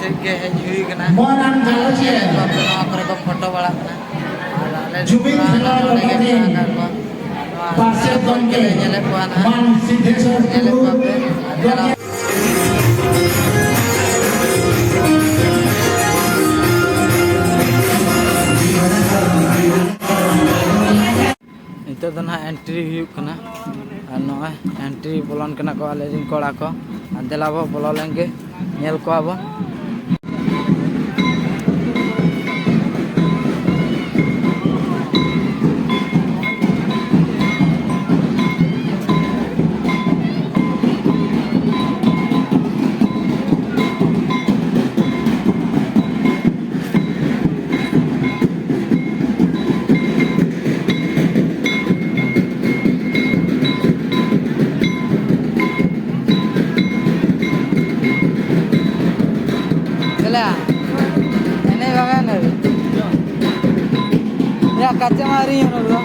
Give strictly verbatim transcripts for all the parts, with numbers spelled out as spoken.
ᱥᱮᱫ ᱜᱮ ᱦᱮᱡ ᱦᱩᱭ ᱠᱟᱱᱟ᱾ ᱢᱚᱭᱫᱟᱱ ᱜᱟᱞᱚᱪ ᱨᱮ ᱧᱮᱞᱮᱫ ᱠᱚᱣᱟ ᱯᱮ, ᱱᱚᱣᱟ ᱠᱚᱨᱮ ᱠᱚ ᱯᱷᱳᱴᱳ ᱵᱟᱲᱟᱜ ᱠᱟᱱᱟ᱾ ᱟᱨ ᱟᱞᱮ ᱡᱩᱢᱤᱫ ᱠᱚᱲᱟ ᱠᱷᱮᱞᱳᱰ ᱱᱚᱰᱮ ᱜᱮ ᱠᱚᱢᱤᱴᱤ ᱢᱮᱱᱟᱜ ᱟᱠᱟᱫ ᱠᱚᱣᱟ᱾ ᱱᱚᱣᱟ ᱯᱟᱨᱥᱮᱛ ᱜᱚᱢᱠᱮ ᱞᱮ ᱧᱮᱞᱮᱫ ᱠᱚᱣᱟ ᱱᱟᱦᱟᱜ᱾ ᱢᱟᱱ ᱥᱤᱫᱽᱫᱷᱮᱥᱚᱨ ᱧᱮᱞᱮᱫ ᱴᱩᱰᱩ ᱠᱚᱣᱟ ᱯᱮ᱾ ᱟᱨ ᱪᱟᱞᱟᱣ ᱱᱤᱛᱚᱜ ᱫᱚ ᱱᱟᱦᱟᱜ ᱮᱱᱴᱨᱤ ᱦᱩᱭᱩᱜ ᱠᱟᱱᱟ᱾ ᱟᱨ ᱱᱚᱜᱼᱚᱭ ᱮᱱᱴᱨᱤ ᱵᱚᱞᱚᱱ ᱠᱟᱱᱟ ᱠᱚ ᱟᱞᱮ ᱨᱮᱱ ᱠᱚᱲᱟ ᱠᱚ᱾ ᱟᱨ ᱫᱮᱞᱟ ᱵᱚ ᱵᱚᱞᱚ ᱞᱮᱱ ᱜᱮ, ᱧᱮᱞ ᱠᱚᱣᱟ ᱵᱚ᱾ ᱪᱟᱞᱟ᱾ ᱮᱱᱮᱡ ᱵᱟᱵᱮᱱ ᱟᱹᱣᱨᱤ᱾ ᱭᱟ, ᱠᱟᱪᱟ ᱢᱟ ᱟᱹᱣᱨᱤ ᱧᱩᱨᱦᱩᱜ ᱫᱚ᱾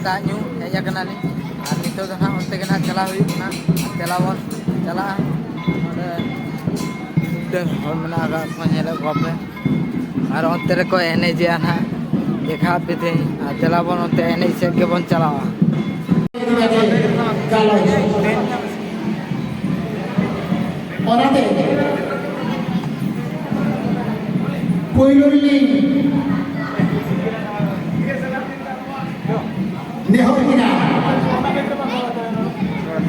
ᱫᱟᱜ ᱧᱩ ᱦᱮᱡ ᱟᱠᱟᱱᱟᱞᱤᱧ᱾ ᱟᱨ ᱱᱤᱛᱚᱜ ᱫᱚ ᱱᱟᱦᱟᱜ ᱚᱱᱛᱮ ᱜᱮ ᱱᱟᱦᱟᱜ ᱪᱟᱞᱟᱣ ᱦᱩᱭᱩᱜ ᱠᱟᱱᱟ᱾ ᱟᱨ ᱫᱮᱞᱟ ᱵᱚᱱ ᱪᱟᱞᱟᱜᱼᱟ᱾ ᱱᱚᱰᱮ ᱰᱷᱮᱨ ᱦᱚᱲ ᱢᱮᱱᱟᱜ ᱟᱠᱟᱫ ᱠᱚᱣᱟ, ᱧᱮᱞᱮᱫ ᱠᱚᱣᱟ ᱯᱮ᱾ ᱟᱨ ᱚᱱᱛᱮ ᱨᱮᱠᱚ ᱮᱱᱮᱡᱮᱜᱼᱟ ᱱᱟᱦᱟᱜ, ᱫᱮᱠᱷᱟᱣ ᱟᱯᱮ ᱛᱮ᱾ ᱟᱨ ᱫᱮᱞᱟ ᱵᱚᱱ ᱚᱱᱛᱮ ᱮᱱᱮᱡ ᱥᱮᱫ ᱜᱮᱵᱚᱱ ᱪᱟᱞᱟᱣᱟ᱾ ᱚᱱᱟᱛᱮ ᱯᱳᱭᱞᱳ ᱨᱮᱞᱤᱧ ᱱᱮᱦᱚᱨ ᱠᱤᱱᱟ᱾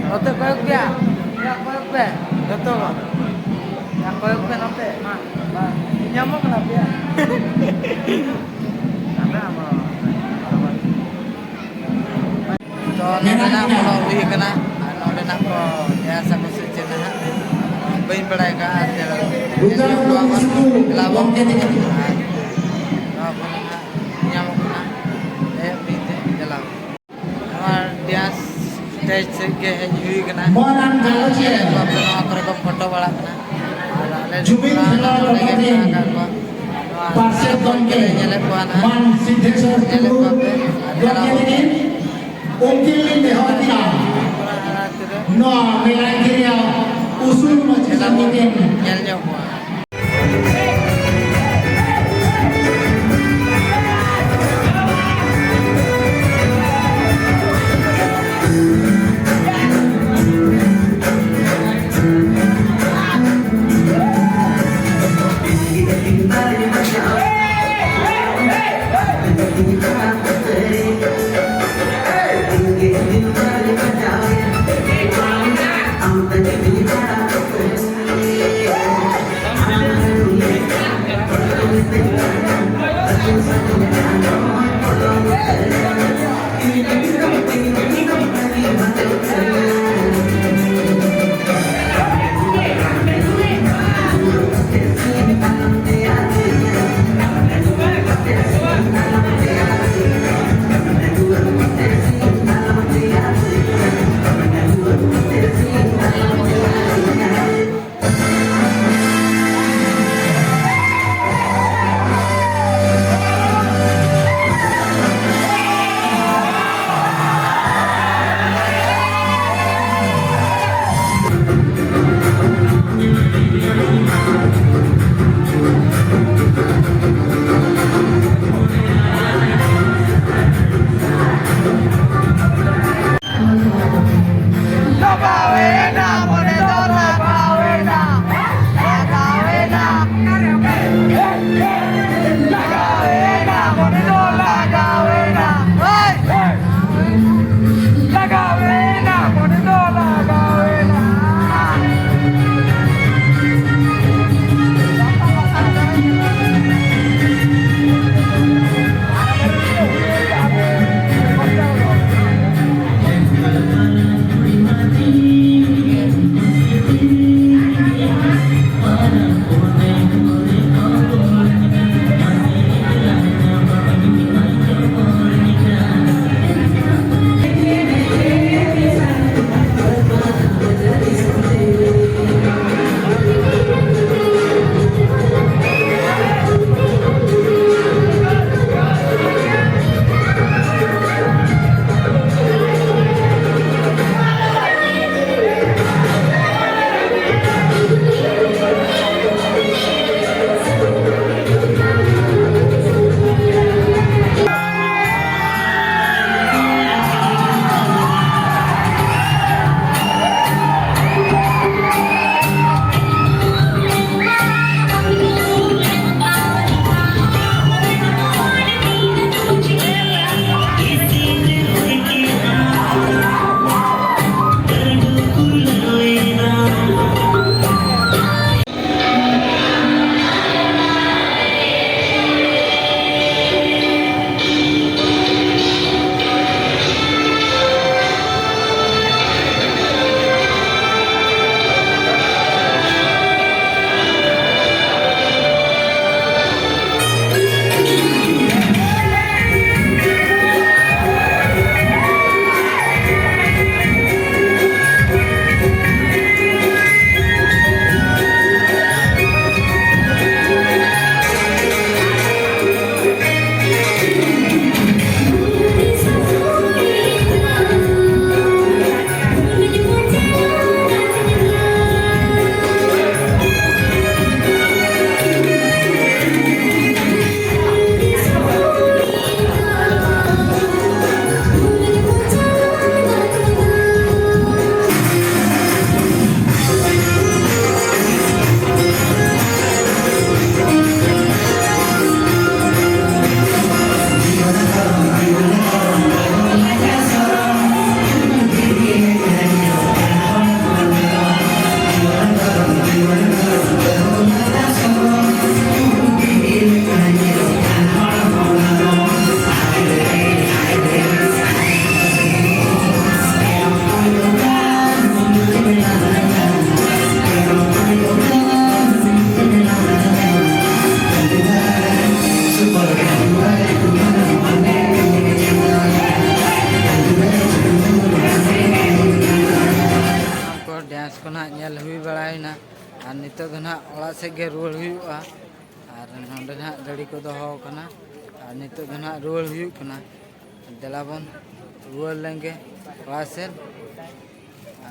ᱱᱚᱛᱮ ᱠᱚᱭᱚᱜ ᱯᱮᱭᱟ, ᱠᱚᱭᱚᱜ ᱯᱮ, ᱡᱚᱛᱚ ᱠᱚ᱾ ᱠᱚᱭᱚᱜ ᱯᱮ ᱱᱚᱛᱮ, ᱢᱟ, ᱢᱟ᱾ ᱧᱟᱢᱚᱜ ᱠᱟᱱᱟ ᱯᱮᱭᱟ᱾ ᱛᱚ, ᱱᱚᱰᱮᱱᱟᱜ ᱵᱚᱞᱚ ᱦᱩᱭ ᱟᱠᱟᱱᱟ᱾ ᱟᱨ ᱱᱚᱰᱮᱱᱟᱜ ᱠᱚ ᱡᱟᱦᱟᱸ ᱥᱟᱠᱚ ᱥᱮ ᱪᱮᱫ ᱱᱟᱦᱟᱜ ᱵᱟᱹᱧ ᱵᱟᱲᱟᱭ ᱟᱠᱟᱫᱼᱟ᱾ ᱟᱨ ᱧᱮᱞ ᱧᱚᱜ ᱠᱚᱣᱟ ᱵᱚᱱ, ᱫᱮᱞᱟ ᱵᱚᱱ᱾ ᱟᱨ ᱱᱚᱣᱟ ᱠᱚᱨᱮ ᱱᱟᱦᱟᱜ ᱧᱟᱢᱚᱜ ᱠᱟᱱᱟ᱾ ᱦᱮᱡ ᱵᱤᱱ ᱛᱮ ᱫᱮᱞᱟ᱾ ᱱᱚᱣᱟ dance stage ᱥᱮᱫ ᱜᱮ ᱦᱮᱡ ᱦᱩᱭ ᱟᱠᱟᱱᱟ᱾ ᱢᱟᱨᱟᱝ ᱜᱟᱞᱚᱪ ᱨᱮ ᱧᱮᱞᱮᱫ ᱠᱚᱣᱟ ᱯᱮ, ᱱᱚᱣᱟ ᱠᱚᱨᱮ ᱠᱚ ᱯᱷᱳᱴᱳ ᱵᱟᱲᱟᱜ ᱠᱟᱱᱟ᱾ ᱟᱨ ᱟᱞᱮ ᱡᱩᱢᱤᱫ ᱠᱚᱲᱟ ᱠᱷᱮᱞᱳᱰ ᱱᱚᱰᱮ ᱜᱮ ᱵᱟᱵᱚᱫ ᱨᱤᱱ ᱢᱮᱱᱟᱜ ᱟᱠᱟᱫ ᱠᱚᱣᱟ᱾ ᱱᱚᱣᱟ ᱯᱟᱨᱥᱮᱛ ᱜᱚᱢᱠᱮ ᱧᱮᱞᱮᱫ ᱠᱚᱣᱟ ᱱᱟᱦᱟᱜ᱾ ᱢᱟᱱ ᱥᱤᱫᱽᱫᱷᱮᱥᱚᱨ ᱧᱮᱞᱮᱫ ᱴᱩᱰᱩ ᱠᱚᱣᱟ ᱯᱮ᱾ ᱟᱨ ᱜᱚᱢᱠᱮ ᱛᱟᱞᱟ ᱛᱤᱠᱤᱱ ᱩᱱᱠᱤᱱ ᱞᱤᱧ ᱱᱮᱦᱚᱨ ᱠᱤᱱᱟ᱾ ᱱᱚᱣᱟ ᱢᱮᱞᱟ ᱨᱮᱭᱟᱜ ᱩᱥᱩᱞ ᱢᱟᱹᱡᱷᱤ ᱥᱟᱢᱤ ᱴᱷᱮᱱ ᱧᱮᱞ ᱧᱚᱜ ᱠᱚᱣᱟ᱾ ᱞᱟᱜᱟᱣᱮᱱᱟ, ᱢᱚᱱᱮ ᱫᱚ ᱞᱟᱜᱟᱣᱮᱱᱟ, ᱞᱟᱜᱟᱣᱮᱱᱟ, ᱞᱟᱜᱟᱣᱮᱱᱟ, ᱢᱚᱱᱮ ᱫᱚ ᱞᱟᱜᱟᱣᱮᱱᱟ, ᱦᱳᱭ, ᱞᱟᱜᱟᱣᱮᱱᱟ, ᱢᱚᱱᱮ ᱫᱚ ᱞᱟᱜᱟᱣᱮᱱᱟ᱾ ᱠᱚ ᱱᱟᱦᱟᱜ ᱧᱮᱞ ᱦᱩᱭ ᱵᱟᱲᱟᱭᱮᱱᱟ᱾ ᱟᱨ ᱱᱤᱛᱚᱜ ᱫᱚ ᱱᱟᱦᱟᱜ ᱚᱲᱟᱜ ᱥᱮᱫ ᱜᱮ ᱨᱩᱣᱟᱹᱲ ᱦᱩᱭᱩᱜᱼᱟ᱾ ᱟᱨ ᱱᱚᱸᱰᱮ ᱱᱟᱦᱟᱜ ᱜᱟᱹᱰᱤ ᱠᱚ ᱫᱚᱦᱚ ᱟᱠᱟᱱᱟ᱾ ᱟᱨ ᱱᱤᱛᱚᱜ ᱫᱚ ᱱᱟᱦᱟᱜ ᱨᱩᱣᱟᱹᱲ ᱦᱩᱭᱩᱜ ᱠᱟᱱᱟ᱾ ᱫᱮᱞᱟ ᱵᱚᱱ ᱨᱩᱣᱟᱹᱲ ᱞᱮᱱᱜᱮ ᱚᱲᱟᱜ ᱥᱮᱫ᱾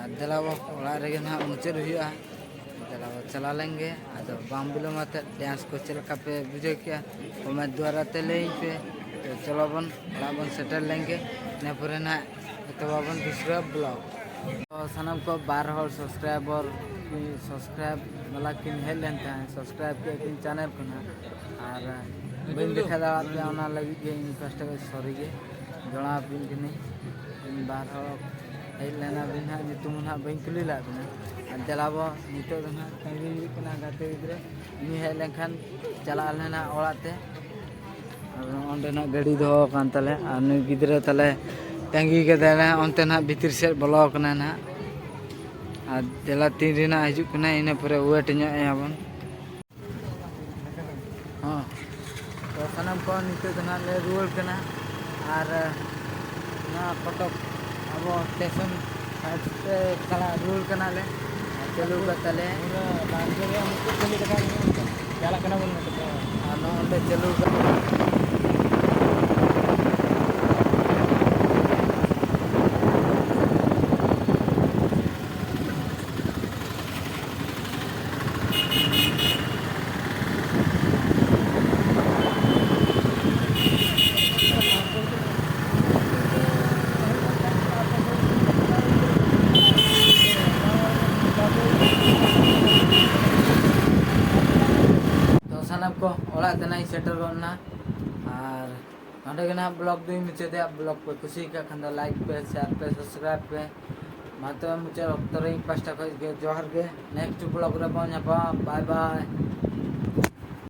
ᱟᱨ ᱫᱮᱞᱟ ᱵᱚ ᱚᱲᱟᱜ ᱨᱮᱜᱮ ᱱᱟᱦᱟᱜ ᱢᱩᱪᱟᱹᱫ ᱦᱩᱭᱩᱜᱼᱟ᱾ ᱫᱮᱞᱟ ᱵᱚ ᱪᱟᱞᱟᱣ ᱞᱮᱱᱜᱮ᱾ ᱟᱫᱚ ᱵᱟᱝ ᱵᱤᱞᱚᱢ ᱟᱛᱮᱫ ᱰᱮᱱᱥ ᱠᱚ ᱪᱮᱫ ᱞᱮᱠᱟ ᱯᱮ ᱵᱩᱡᱷᱟᱹᱣ ᱠᱮᱜᱼᱟ, ᱠᱚᱢᱮᱱᱴ ᱫᱩᱣᱟᱨᱟ ᱛᱮ ᱞᱟᱹᱭᱟᱹᱧ ᱯᱮ᱾ ᱛᱚ ᱪᱚᱞᱚ ᱵᱚᱱ ᱚᱲᱟᱜ ᱵᱚᱱ ᱥᱮᱴᱮᱨ ᱞᱮᱱᱜᱮ, ᱤᱱᱟᱹ ᱯᱚᱨᱮ ᱱᱟᱦᱟᱜ ᱮᱛᱚᱦᱚᱵ ᱟᱵᱚᱱ ᱫᱩᱥᱨᱟ ᱵᱞᱚᱜ᱾ ᱛᱚ ᱥᱟᱱᱟᱢ ᱠᱚ ᱵᱟᱨ ᱦᱚᱲ ᱥᱟᱵᱥᱠᱨᱟᱭᱵᱟᱨ ᱠᱤ ᱥᱟᱵᱥᱠᱨᱟᱭᱤᱵ ᱵᱟᱞᱟ ᱠᱤᱱ ᱦᱮᱡ ᱞᱮᱱ ᱛᱟᱦᱮᱸᱫ, ᱥᱟᱵᱥᱠᱨᱟᱭᱤᱵ ᱠᱮᱫ ᱠᱤᱱ ᱪᱮᱱᱮᱞ ᱠᱷᱚᱱᱟᱜ, ᱟᱨ ᱵᱟᱹᱧ ᱫᱮᱠᱷᱟᱣ ᱫᱟᱲᱮᱭᱟᱜ ᱯᱮᱭᱟ, ᱚᱱᱟ ᱞᱟᱹᱜᱤᱫ ᱜᱮ ᱤᱧ ᱯᱟᱥᱴᱟ ᱠᱷᱚᱱ ᱥᱚᱨᱤ ᱜᱮ ᱡᱚᱲᱟᱣ ᱟᱹᱵᱤᱱ ᱠᱟᱹᱱᱟᱹᱧ᱾ ᱤᱧ ᱵᱟᱨ ᱦᱚᱲ ᱦᱮᱡ ᱞᱮᱱᱟ ᱵᱤᱱ ᱦᱟᱸᱜ, ᱧᱩᱛᱩᱢ ᱦᱚᱸ ᱦᱟᱸᱜ ᱵᱟᱹᱧ ᱠᱩᱞᱤ ᱞᱮᱫ ᱵᱤᱱᱟ᱾ ᱟᱨ ᱫᱮᱞᱟ ᱵᱚ ᱱᱤᱛᱚᱜ ᱫᱚ ᱦᱟᱸᱜ ᱛᱟᱺᱜᱤ ᱦᱩᱭᱩᱜ ᱠᱟᱱᱟ ᱜᱟᱛᱮ ᱜᱤᱫᱽᱨᱟᱹ, ᱩᱱᱤ ᱦᱮᱡ ᱞᱮᱱᱠᱷᱟᱱ ᱪᱟᱞᱟᱜ ᱟᱞᱮ ᱱᱟᱦᱟᱜ ᱚᱲᱟᱜ ᱛᱮ᱾ ᱟᱨ ᱚᱸᱰᱮ ᱱᱟᱜ ᱜᱟᱹᱰᱤ ᱫᱚᱦᱚ ᱟᱠᱟᱱ ᱛᱟᱞᱮ, ᱟᱨ ᱱᱩᱭ ᱜᱤᱫᱽᱨᱟᱹ ᱛᱟᱞᱮ ᱛᱟᱺᱜᱤ ᱠᱟᱫᱟᱭ ᱱᱟᱦᱟᱜ, ᱚᱱᱛᱮ ᱱᱟᱦᱟᱜ ᱵᱷᱤᱛᱤᱨ ᱥᱮᱫ ᱵᱚᱞᱚ ᱟᱠᱟᱱᱟᱭ ᱱᱟᱦᱟᱜ᱾ ᱟᱨ ᱫᱮᱞᱟ ᱛᱤᱱ ᱨᱮ ᱱᱟᱦᱟᱜ ᱦᱤᱡᱩᱜ ᱠᱟᱱᱟᱭ, ᱤᱱᱟᱹ ᱯᱚᱨᱮ ᱣᱮᱴ ᱧᱚᱜ ᱮᱭᱟ ᱵᱚᱱ᱾ ᱦᱚᱸ, ᱛᱚ ᱥᱟᱱᱟᱢ ᱠᱚ ᱱᱤᱛᱚᱜ ᱫᱚ ᱱᱟᱦᱟᱜ ᱞᱮ ᱨᱩᱣᱟᱹᱲ ᱠᱟᱱᱟ᱾ ᱟᱨ ᱱᱚᱣᱟ ᱠᱚᱴᱚᱠ ᱟᱵᱚ ᱥᱴᱮᱥᱚᱱ ᱥᱟᱭᱤᱰ ᱛᱮ ᱪᱟᱞᱟᱜ ᱨᱩᱣᱟᱹᱲ ᱠᱟᱱᱟᱞᱮ᱾ ᱪᱟᱹᱞᱩ ᱠᱟᱜ ᱛᱟᱞᱮ᱾ ᱯᱩᱨᱟᱹ ᱵᱟᱥ ᱨᱮᱭᱟᱜ ᱢᱩᱪᱟᱹᱫ ᱠᱟᱹᱢᱤ ᱞᱮᱠᱟ ᱜᱮ ᱪᱟᱞᱟᱜ ᱠᱟᱱᱟ ᱵᱚᱱ ᱱᱤᱛᱚᱜ ᱫᱚ᱾ ᱟᱨ ᱱᱚᱜᱼᱚ ᱱᱚᱸᱰᱮ ᱪᱟᱹᱞᱩ ᱠᱟᱜ ᱛᱚ ᱥᱟᱱᱟᱢ ᱠᱚ ᱚᱲᱟᱜ ᱛᱮ ᱱᱟᱜ ᱤᱧ ᱥᱮᱴᱮᱨ ᱜᱚᱫ ᱮᱱᱟ᱾ ᱟᱨ ᱱᱚᱸᱰᱮ ᱜᱮ ᱱᱟᱦᱟᱜ ᱵᱞᱚᱜ ᱫᱚᱧ ᱢᱩᱪᱟᱹᱫᱮᱜᱼᱟ᱾ ᱵᱞᱚᱜ ᱯᱮ ᱠᱩᱥᱤ ᱟᱠᱟᱫ ᱠᱷᱟᱱ ᱫᱚ ᱞᱟᱭᱤᱠ ᱯᱮ, ᱥᱮᱭᱟᱨ ᱯᱮ, ᱥᱟᱵᱥᱠᱨᱟᱭᱤᱵ ᱯᱮ᱾ ᱢᱟ ᱛᱚᱵᱮ ᱢᱩᱪᱟᱹᱫ ᱚᱠᱛᱚ ᱨᱮ ᱤᱧ ᱯᱟᱥᱴᱟ ᱠᱷᱚᱱ ᱜᱮ ᱡᱚᱦᱟᱨ ᱜᱮ᱾ ᱱᱮᱠᱥᱴ ᱵᱞᱚᱜ ᱨᱮ ᱵᱚᱱ ᱧᱟᱯᱟᱢᱟ᱾ ᱵᱟᱭ ᱵᱟᱭ᱾